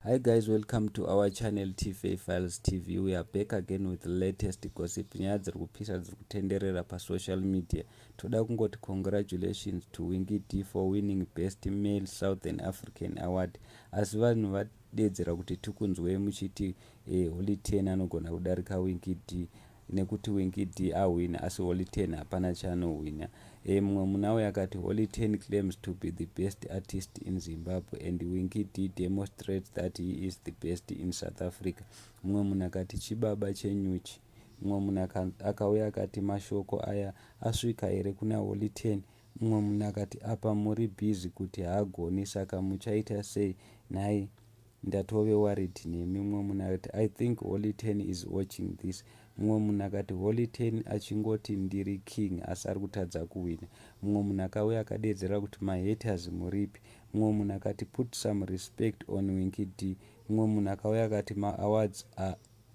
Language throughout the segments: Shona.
Hi guys, welcome to our channel TFA Files TV. We are back again with the latest gossip. Nyaya dziri kupisa, dziri kutenderera pasocial media. Toda kungoti congratulations to Winky D for winning Best Male Southern African Award. Asi vanhu vadedzera kuti tikunzwei muchiti Holy 10 anogona kudarika Winky D, nekuti Winky D ahwina, asi Holy 10 hapana chaanohwina. Mumwe muna uyo akati, "Holy 10 claims to be the best artist in Zimbabwe and Winky D demonstrates that he is the best in South Africa." Mumwe munhu akati, "Chibaba chenyuchi." Mumwe munhu akauya akati, "Mashoko aya asvika here kuna Holy 10?" Mumwe munhu akati, "Apa muri busy kuti haagoni, saka muchaita sei nhai? Ndatove worried nemi." Mumwe munhu akati, "I think Holy 10 is watching this." Mumwe munhu akati, "Holy 10 achingoti ndiri king, asi ari kutadza kuwina." Mumwe munhu akauya akadedzera kuti, "Mahaters muripi?" Mumwe munhu akati, "Put some respect on Winky D." Mumwe munhu akauya akati, "Maawards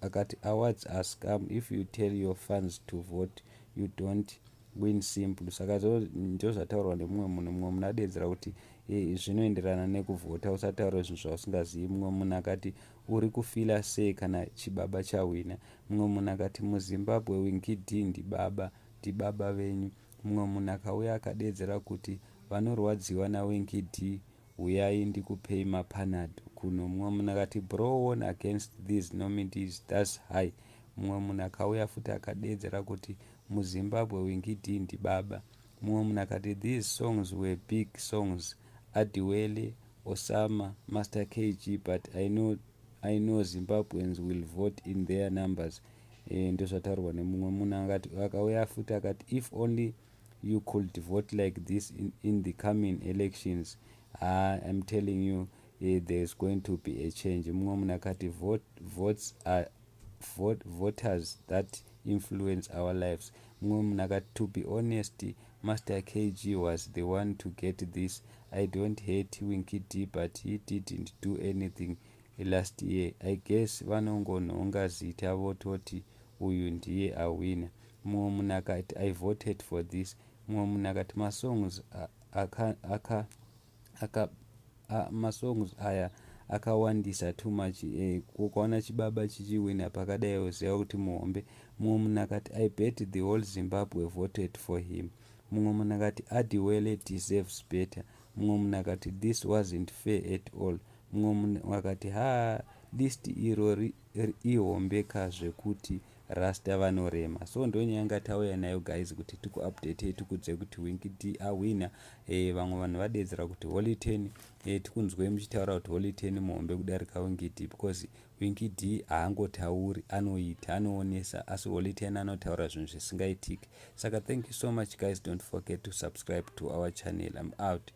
akati, awards are scam. If you tell your fans to vote, you don't win, simple." Saka ndo zvataurwa nemumwe munhu. Mumwe munhu adedzera kuti zvinoenderana nekuvhota, usataura zvinhu zvausingazivi. Mumwe munhu akati, "Uri kufeela sei kana chibaba chahwina?" Mumwe munhu akati, "MuZimbabwe Winky D ndibaba, ndibaba venyu." Mumwe munhu akauya akadedzera kuti, "Vanorwadziwa naWinky D, uyai ndikupei mapanado kuno." Mumwe munhu akati, "Bro won against these nominees, that's high." Mumwe munhu akauya futi akadedzera kuti, "MuZimbabwe Winky D ndibaba." Mumwe munhu akati, "These songs were big songs, Adiwele, Osama, Master KG, but I know Zimbabweans will vote in their numbers." Ndozvataurwa nemumwe munhu. Akauya futi akati, "If only you could vote like this in the coming elections, I'm telling you, there's going to be a change." Mumwe munhu akati, "Votes are voters that influence our lives." Mumwe munhu akati, "To be honest, Master KG was the one to get this. I don't hate Winky D, but he didn't do anything last year. I guess vanongonhonga zita vototi uyu ndiye awina." Mumwe munhu akati, "I voted for this." Mumwe munhu akati, "Masongs aka, aka, masongs aya akawandisa, too much." Kukaona chibaba chichiwina pakadai, uziva kuti muhombe. Mumwe munhu akati, "I bet the whole Zimbabwe voted for him." Mumwe munhu akati, "Adiwele deserves better." Mumwe munhu akati, "This wasn't fair at all." Mumwe munhu akati, "Ha, list iro ihombeka zvekuti rasta vanorema." So ndonyaya tauya nayo guys, kuti tikuupdate, tikudze kuti Winky D awina. Vamwe vanhu vadedzera kuti Holy 10, tikunzwei muchitaura kuti Holy 10 muhombe kudarika Winky D, because Winky D haangotauri, anoita, anoonesa, asi Holy 10 anotaura zvinhu zvisingaitiki. Saka thank you so much guys, don't forget to subscribe to our channel. I'm out.